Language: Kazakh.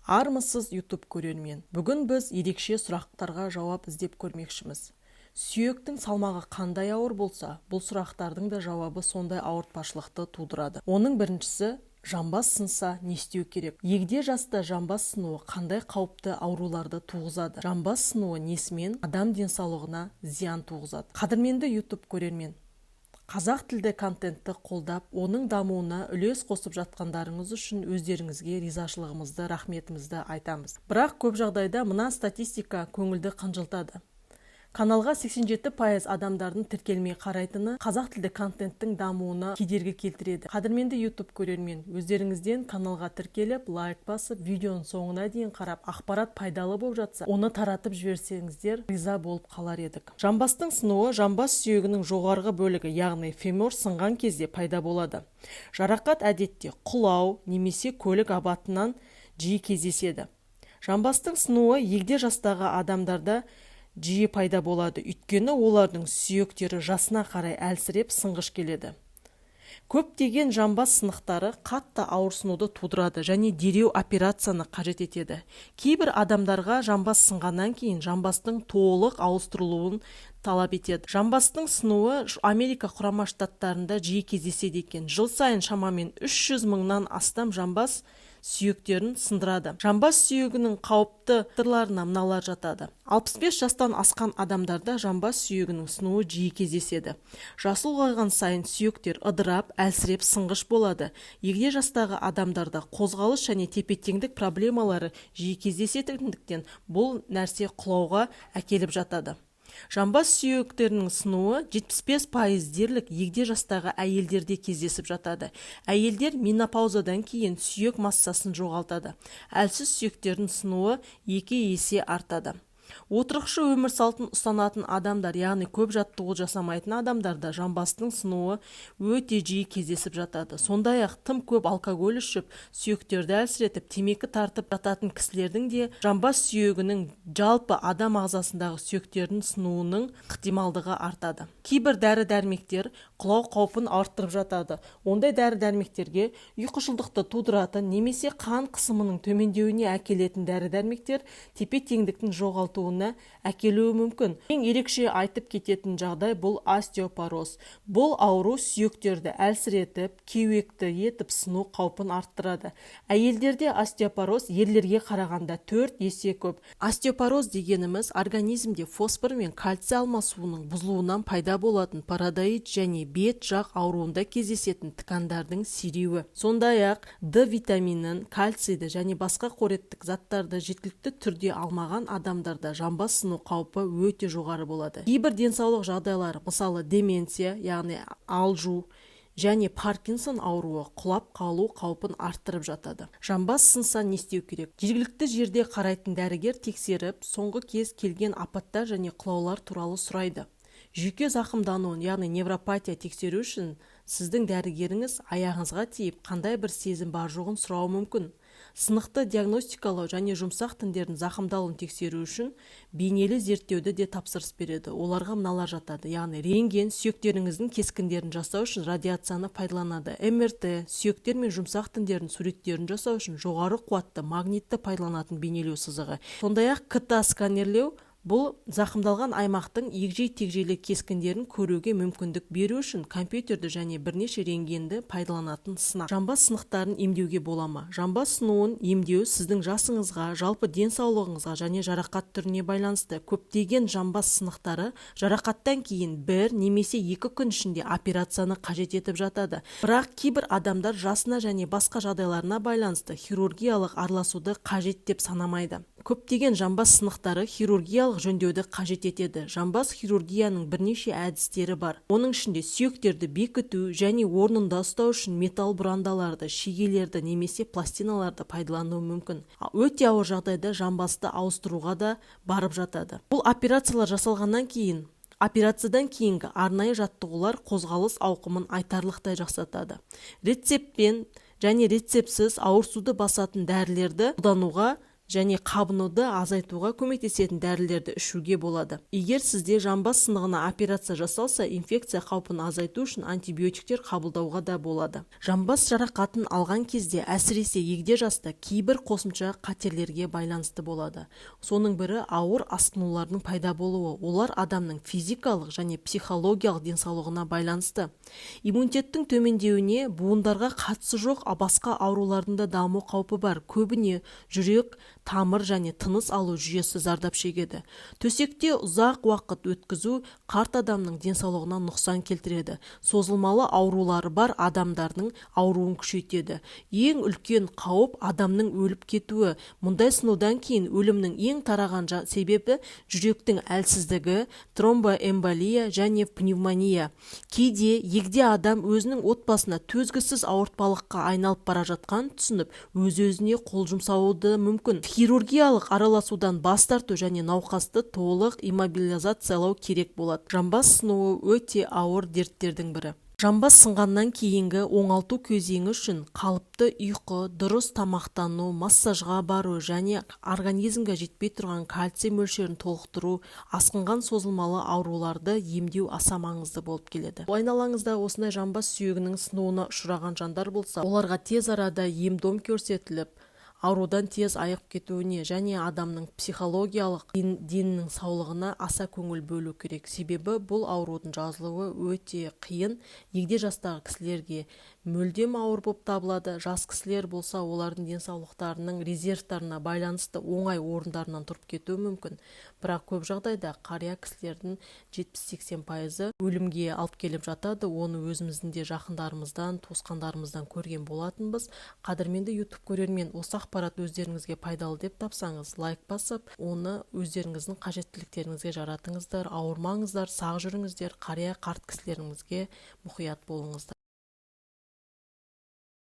Армысыз, YouTube көрермен! Бүгін біз ерекше сұрақтарға жауап іздеп көрмекшіміз. Сүйектің салмағы қандай ауыр болса, бұл сұрақтардың да жауабы сондай ауыртпашылықты тудырады. Оның біріншісі: жамбас сынса, не істеу керек? Егде жаста жамбас сынуы қандай қауіпті ауруларды туғызады? Жамбас сынуы несімен адам денсаулығына зиян туғызады? Қадірменді YouTube көрермен, қазақ тілді контентті қолдап, оның дамуына үлес қосып жатқандарыңыз үшін өздеріңізге ризашылығымызды, рахметімізді айтамыз. Бірақ көп жағдайда мына статистика көңілді қынжылтады: каналға 87% адамдардың тіркелмей қарайтыны қазақ тілді контенттің дамуына кедергі келтіреді. Қадірменді YouTube көрермен, өздеріңізден каналға тіркеліп, лайк басып, видеоның соңына дейін қарап, ақпарат пайдалы болып жатса, оны таратып жіберсеңіздер, риза болып қалар едік. Жамбастың сынуы жамбас сүйегінің жоғарғы бөлігі, яғни фемур сынған кезде пайда болады. Жарақат әдетте құлау немесе көлік апатынан жиі кездеседі. Жамбастың сынуы егде жастағы адамдарда жиі пайда болады, өйткені олардың сүйектері жасына қарай әлсіреп, сынғыш келеді. Көптеген жамбас сынықтары қатты ауырсынуды тудырады және дереу операцияны қажет етеді. Кейбір адамдарға жамбас сынғаннан кейін жамбастың толық ауыстырылуын талап етеді. Жамбастың сынуы Америка Құрама Штаттарында жиі кездеседі екен. Жыл сайын шамамен 300 мыңнан астам жамбас сүйектерін сындырады. Жамбас сүйегінің қауіпті факторларына мыналар жатады: 65 жастан асқан адамдарда жамбас сүйегінің сынуы жиі кездеседі. Жасы ұлғайған сайын сүйектер ыдырап, әлсіреп, сынғыш болады. Егде жастағы адамдарда қозғалыс және тепе-теңдік проблемалары жиі кездесетіндіктен, бұл нәрсе құлауға әкеліп жатады. Жамбас сүйектерінің сынуы 75% дерлік егде жастағы әйелдерде кездесіп жатады. Әйелдер менопаузадан кейін сүйек массасын жоғалтады, әлсіз сүйектердің сынуы 2 есе артады. Отырықшы өмір салтын ұстанатын адамдар, яғни көп жаттығу жасамайтын адамдарда жамбастың сынуы өте жиі кездесіп жатады. Сондай-ақ тым көп алкоголь ішіп, сүйектерді әлсіретіп, темекі тартып жататын кісілердің де жамбас сүйегінің, жалпы адам ағзасындағы сүйектердің сынуының ықтималдығы артады. Кейбір дәрі-дәрмектер құлау қаупін арттырып жатады. Ондай дәрі-дәрмектерге ұйқышылдықты тудыратын немесе қан қысымының төмендеуіне әкелетін дәрі-дәрмектер тепе-теңдіктің жоғалтуына әкелуі мүмкін. Ең ерекше айтып кететін жағдай – бұл остеопороз. Бұл ауру сүйектерді әлсіретіп, кеуекті етіп, сыну қаупін арттырады. Әйелдерде остеопороз ерлерге қарағанда 4 есе көп. Остеопороз дегеніміз – организмде фосфор мен кальций алмасуының бұзылуынан пайда болатын пародонтит және бет жақ ауруында кездесетін ткандардың сиреуі. Сондай-ақ Д витаминін, кальцийді және басқа қоректік заттарды жеткілікті түрде алмаған адамдарда жамбас сыну қаупі өте жоғары болады. Кейбір денсаулық жағдайлары, мысалы, деменция, яғни алжу, және Паркинсон ауруы құлап қалу қаупін арттырып жатады. Жамбас сынса, не істеу керек? Жергілікті жерде қарайтын дәрігер тексеріп, соңғы кез келген апаттар және құлаулар туралы сұрайды. Жүйке зақымдануын, яғни невропатия тексеру үшін сіздің дәрігеріңіз аяғыңызға тиіп, қандай бір сезім бар жоғын сұрауы мүмкін. Сынықты диагностикалау және жұмсақ тіндердің зақымдалуын тексеру үшін бейнелі зерттеуді де тапсырыс береді. Оларға мыналар жатады, яғни рентген, сүйектеріңіздің кескіндерін жасау үшін радиацияны пайдаланады, МРТ, сүйектер мен жұмсақ тіндердің суреттерін жасау үшін жоғары қуатты магнитті пайдаланатын бейнелеу сызығы, сондай-ақ КТ сканерлеу. Бұл зақымдалған аймақтың егжей-тегжейлі кескіндерін көруге мүмкіндік беру үшін компьютерді және бірнеше рентгенді пайдаланатын сынақ. Жамбас сынықтарын емдеуге бола ма? Жамбас сынуын емдеу сіздің жасыңызға, жалпы денсаулығыңызға және жарақат түріне байланысты. Көптеген жамбас сынықтары жарақаттан кейін 1 немесе 2 күн ішінде операцияны қажет етіп жатады. Бірақ кейбір адамдар жасына және басқа жағдайларына байланысты хирургиялық араласуды қажет деп санамайды. Көптеген жамбас сынықтары хирургиялық жөндеуді қажет етеді. Жамбас хирургияның бірнеше әдістері бар. Оның ішінде сүйектерді бекіту және орнында ұстау үшін металл бұрандаларды, шегелерді немесе пластиналарды пайдалану мүмкін. Өте ауыр жағдайда жамбасты ауыстыруға да барып жатады. Бұл операциялар жасалғаннан кейін операциядан кейінгі арнайы жаттығулар қозғалыс ауқымын айтарлықтай жақсартады. Рецептпен және рецептсіз ауырсуды басатын дәрілерді қолдануға Және қабынуды азайтуға көмектесетін дәрілерді ішуге болады. Егер сізде жамбас сынығына операция жасалса, инфекция қаупін азайту үшін антибиотиктер қабылдауға да болады. Жамбас жарақатын алған кезде, әсіресе егде жаста, кейбір қосымша қатерлерге байланысты болады. Соның бірі – ауыр асқынулардың пайда болуы. Олар адамның физикалық және психологиялық денсаулығына байланысты. Иммунитеттің төмендеуіне, буындарға қатысы жоқ басқа аурулардың да даму қаупі бар. Көбіне жүрек тамыр және тыныс алу жүйесі зардап шегеді. Төсекте ұзақ уақыт өткізу қарт адамның денсаулығына нұқсан келтіреді, созылмалы аурулары бар адамдардың ауруын күшейтеді. Ең үлкен қауіп – адамның өліп кетуі. Мұндай сынудан кейін өлімнің ең тараған себебі – жүректің әлсіздігі, тромбоэмболия және пневмония. Кейде егде адам өзінің отбасына төзгісіз ауыртпалыққа айналып бара жатқанын түсініп, өз-өзіне қол жұмсауы да мүмкін. Хирургиялық араласудан бас тарту және науқасты толық иммобилизациялау керек болады. Жамбас сынуы – өте ауыр дерттердің бірі. Жамбас сынғаннан кейінгі оңалту кезеңі үшін қалыпты ұйқы, дұрыс тамақтану, массажға бару және организмге жетпей тұрған кальций мөлшерін толықтыру, асқынған созылмалы ауруларды емдеу аса маңызды болып келеді. Айналаңызда осындай жамбас сүйегінің сынуына ұшыраған жандар болса, оларға тез арада ем-дом көрсетіліп, аурудан тез айығып кетуіне және адамның психологиялық, денінің саулығына аса көңіл бөлу керек. Себебі бұл аурудың жазылуы өте қиын. Егде жастағы кісілерге мүлдем ауыр болып табылады. Жас кісілер болса, олардың денсаулықтарының резервтарына байланысты оңай орындарынан тұрып кетуі мүмкін. Бірақ көп жағдайда қария кісілердің 70-80%-ы өлімге алып келіп жатады. Оны өзіміздің де жақындарымыздан, туысқандарымыздан көрген болатынбыз. Қадірменді Ютуб көрермен, осы ақпарат өздеріңізге пайдалы деп тапсаңыз, лайк басып, оны өздеріңіздің қажеттіліктеріңізге жаратыңыздар. Ауырмаңыздар, сақ жүріңіздер, қария, қарт кісілеріңізге мұқият болыңыздар.